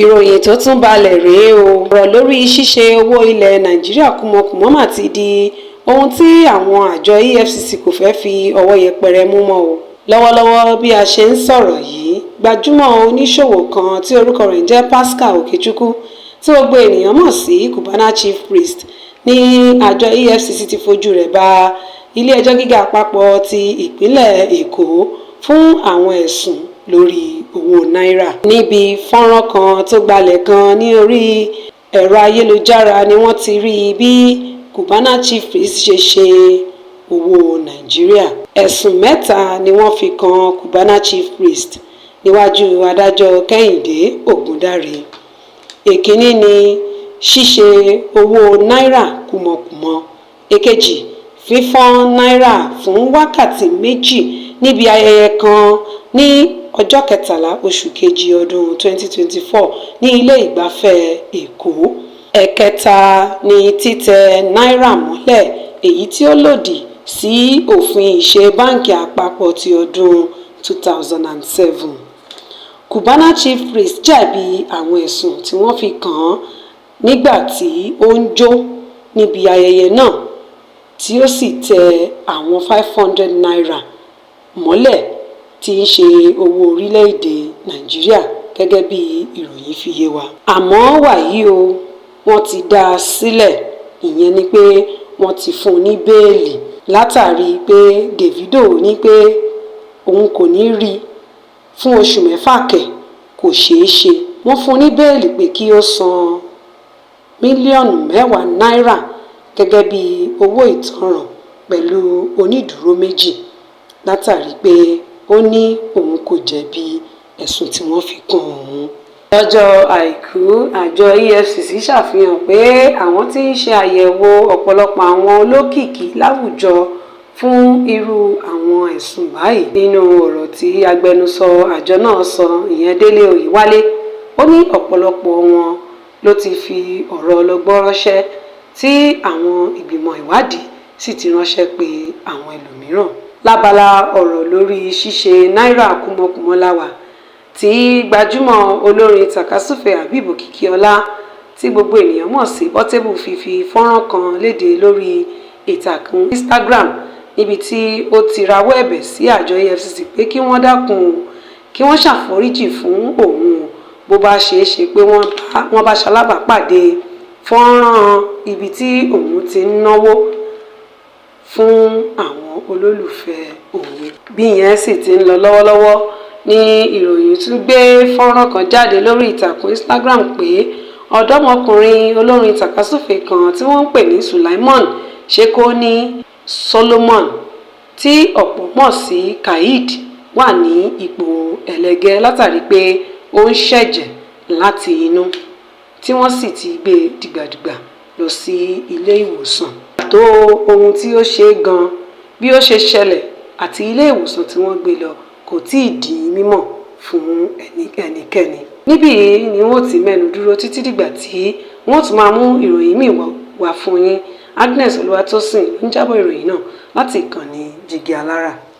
Ìròyìn tó tún balẹ̀ rèé o. Ọ̀rọ̀ lórí ṣíṣe owó ilẹ̀ Nàìjíríà kúmọkùmọ mà ti di ohun tí àwọn àjọ EFCC kò fẹ́ẹ́ fi ọwọ́ yẹpẹrẹ mú mọ́ o. Lọ́wọ́lọ́wọ́ bí a ṣe ń sọ̀rọ̀ yìí, gbajúmọ̀ oníṣòwò kan tí orúkọ rẹ̀ ń jẹ́ Pascal Okechukwu, tí gbogbo ènìyàn mọ̀ sí Cubana Chief Priest, ní àjọ EFCC ti fojú rẹ̀ ba ilé-ẹjọ́ gíga àpapọ̀ ti ìpínlẹ̀ Èkó fún àwọn ẹ̀sùn lórí owó náírà. Níbi fọ́nrán kan tó gbalẹ̀ kan ní orí ẹ̀rọ ayélujára ni wọ́n ti rí bí Cubana Chief Priest ṣe ṣe owó Nàìjíríà. Ẹ̀sùn mẹ́ta ni wọ́n fi kan Cubana Chief Priest níwájú adájọ́ Kẹ́hìndé Ògúndáre. Èkínní ní ṣíṣe owó náírà kúmọkùmọ, èkejì fífọ́n náírà fún wákàtí 2 níbi ayẹyẹ kan ní ọjọ́ 13 oṣù kejì ọdún 2024 ní ilé ìgbafẹ́ Èkó, ẹ̀kẹta ní títẹ náírà mọ́lẹ̀ èyí tí ó lòdì sí òfin iṣẹ́ báǹkì àpapọ̀ ti ọdún 2007. Cubana Chief Priest jẹ̀bi àwọn ẹ̀sùn tí wọ́n fi kàn án nígbà tí ó ń jó níbi ayẹyẹ náà tí ó sì tẹ àwọn ₦500 mọ́lẹ̀ tí í ṣe owó orílẹ̀-èdè Nàìjíríà, gẹ́gẹ́ bí ìròyìn fi yé wa. Àmọ́ wàyí o, wọ́n ti dá a sílẹ̀, ìyẹn ni pé wọ́n ti fún un ní bẹ́ẹ̀lì látàrí pé Davido ní pé òun kò ní rí i fún oṣù 6 kẹ̀, kò ṣeé ṣe. Wọ́n fún un ní bẹ́ẹ̀lì pé kí ó san mílíọ̀nù 10 náírà gẹ́gẹ́ bí owó ìtanràn pẹ̀lú onídùúró méjì látàrí pé ó ní òun kò jẹ̀bi ẹ̀sùn tí wọ́n fi kan òun. Lọ́jọ́ Àìkú, àjọ EFCC ṣàfihàn pé àwọn ti ń ṣe àyẹ̀wò ọ̀pọ̀lọpọ̀ àwọn olókìkí láwùjọ fún irú àwọn ẹ̀sùn báyìí. Nínú ọ̀rọ̀ tí agbẹnusọ àjọ náà sọ, ìyẹn Délé Oyèwálé, ó ní ọ̀pọ̀lọpọ̀ wọn ló ti fi ọ̀rọ̀ ọlọgbọ́n ránṣẹ́ tí àwọn ìgbìmọ̀ ìwádìí sì ti ránṣẹ́ pé àwọn ẹlòmíràn. Lábala ọ̀rọ̀ lórí ṣíṣe náírà kúmọkùmọ la wà tí gbajúmọ̀ olórin tàkasúfèé Habeeb Okikiola, tí gbogbo ènìyàn mọ̀ sí Portable, fi fi fọ́nrán kan léde lórí ìtàkùn Instagram níbi tí ó ti rawọ́ ẹ̀bẹ̀ sí àjọ EFCC pé kí wọ́n dákun o, kí wọ́n ṣàforíjì fún òun bó bá ṣeé ṣe pé wọ́n bá ṣalábàápàdé fọ́nrán ibi tí òun ti ń náwó fún àwọn olólùfẹ́ òun. Bí ìyẹn sì ti ń lọ lọ́wọ́lọ́wọ́ ní ìròyìn tún gbé fọ́nrán kan jáde lórí ìtàkùn Instagram pé ọ̀dọ́mọkùnrin olórin tàkasúfèé kan tí wọ́n ń pè ní Sulaimon Shekoni Solomon, tí ọ̀pọ̀ mọ̀ sí Khaid, wà ní ipò ẹlẹgẹ́ látàrí pé ó ń ṣẹ̀jẹ̀ láti inú, tí wọ́n sì ti gbé e dìgbàdìgbà lọ sí ilé ìwòsàn. Pàtó ohun tí ó ṣe é gan-an, bí ó ṣe ṣẹlẹ̀ àti ilé ìwòsàn tí wọ́n gbé lọ kò tí ì di mímọ̀ fún ẹnikẹ́ni. Níbí yìí ni n ó ti mẹ́nu dúró títí dìgbà tí wọ́n tún máa mú ìròyìn míì wá fún yín. Agnes Olúwatósìn ló ń jábọ̀ ìròyìn náà láti ìkànnì Jígí Alára.